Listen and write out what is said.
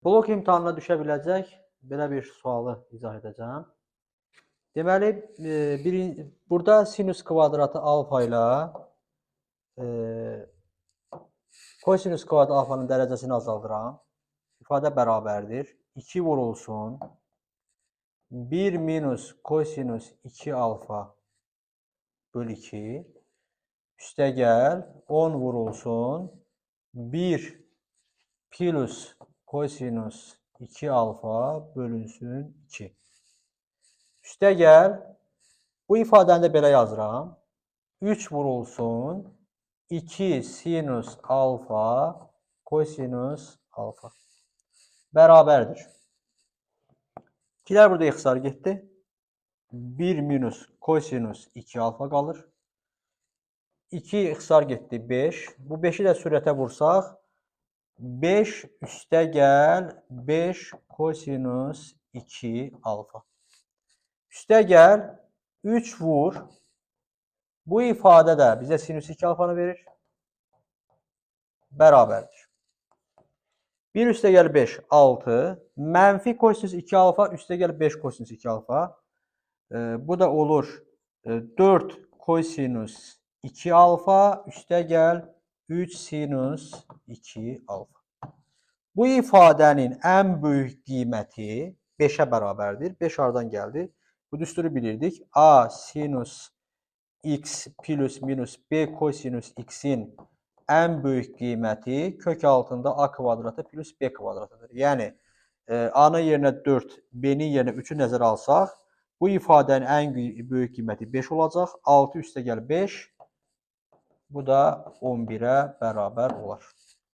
Blok imtahanına düşə biləcək belə bir sualı izah edəcəm. Deməli, burada sinus kvadratı alfa ilə kosinus kvadratı alfanın dərəcəsini azaldıram. İfadə bərabərdir. 2 vurulsun. 1 minus kosinus 2 alfa böl 2. Üstə gəl 10 vurulsun. 1 plus kosinus 2 alfa bölünsün 2. Üstə gəl, bu ifadəni də belə yazıram. 3 vurulsun 2 sinus alfa kosinus alfa bərabərdir. İkilər burada ixtisar getdi. 1 minus kosinus 2 alfa qalır. 2 ixtisar getdi 5. Bu 5-i də sürətə vursaq 5 üstə gəl 5 kosinus 2 alfa. Üstə gəl 3 vur. Bu ifadə də bizə sinus 2 alfanı verir. Bərabərdir. 1 üstə gəl 5, 6. Mənfi kosinus 2 alfa üstə gəl 5 kosinus 2 alfa. Bu da olur 4 kosinus 2 alfa üstə gəl 3 sinus 2 alfa. Bu ifadənin ən böyük qiyməti 5-ə bərabərdir. 5 hardan gəldi? Bu düsturu bilirdik. A sinus x plus minus b kosinus x-in ən böyük qiyməti kök altında a kvadratı plus b kvadratıdır. Yəni a-nın yerinə 4, b-nin yerinə 3-ü nəzərə alsaq, bu ifadənin ən böyük qiyməti 5 olacaq. 6 üstə gəl 5. Bu da 11-ə bərabər olar.